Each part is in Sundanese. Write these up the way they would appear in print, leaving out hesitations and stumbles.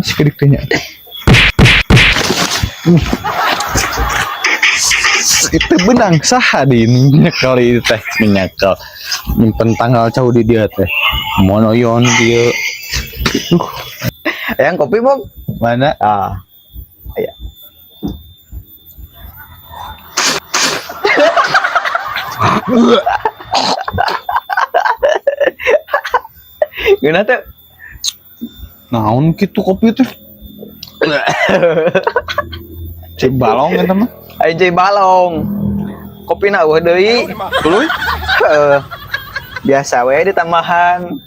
Si kedik teh nya. Itu benang saha di nyekel ieu teh nyekel. Nyimpen tanggal cau di dia teh. Monoyon dia. Yang kopi, Bob? Mana? Ah. Iya. Gimana tuh? Naon kitu kopi teh? Cek balong eta mah. Ayo cai balong. Kopi na eueuh deui. Tuluy. Heeh. Biasa we ditambahan.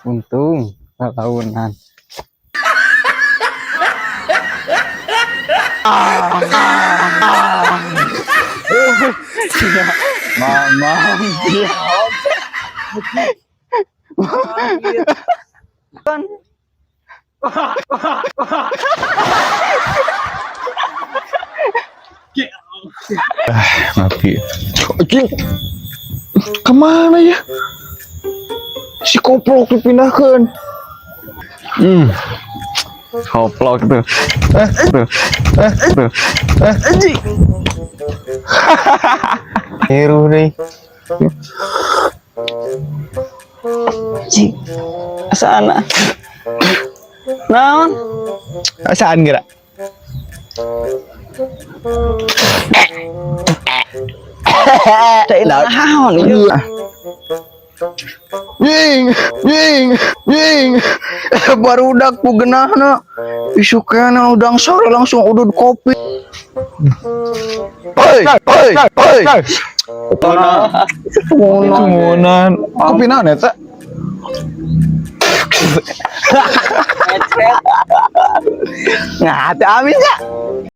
Untung tahunan. Mama, mati. Anjing. Kemana ya? Si koplok dipindahkan. Hmm. Koplok tuh. Eh, tuh. Eh, tuh. Eh, anjing. Heru nih. Cik, asana. Naon? Asaan kira? Teh naon ieu? Ying, ying, ying. Barudak ku geunahna. Isukena udang sore langsung udud kopi. Oi, oi, oi. Sumunan. Kopi naon eta? Nah, teu amis ya.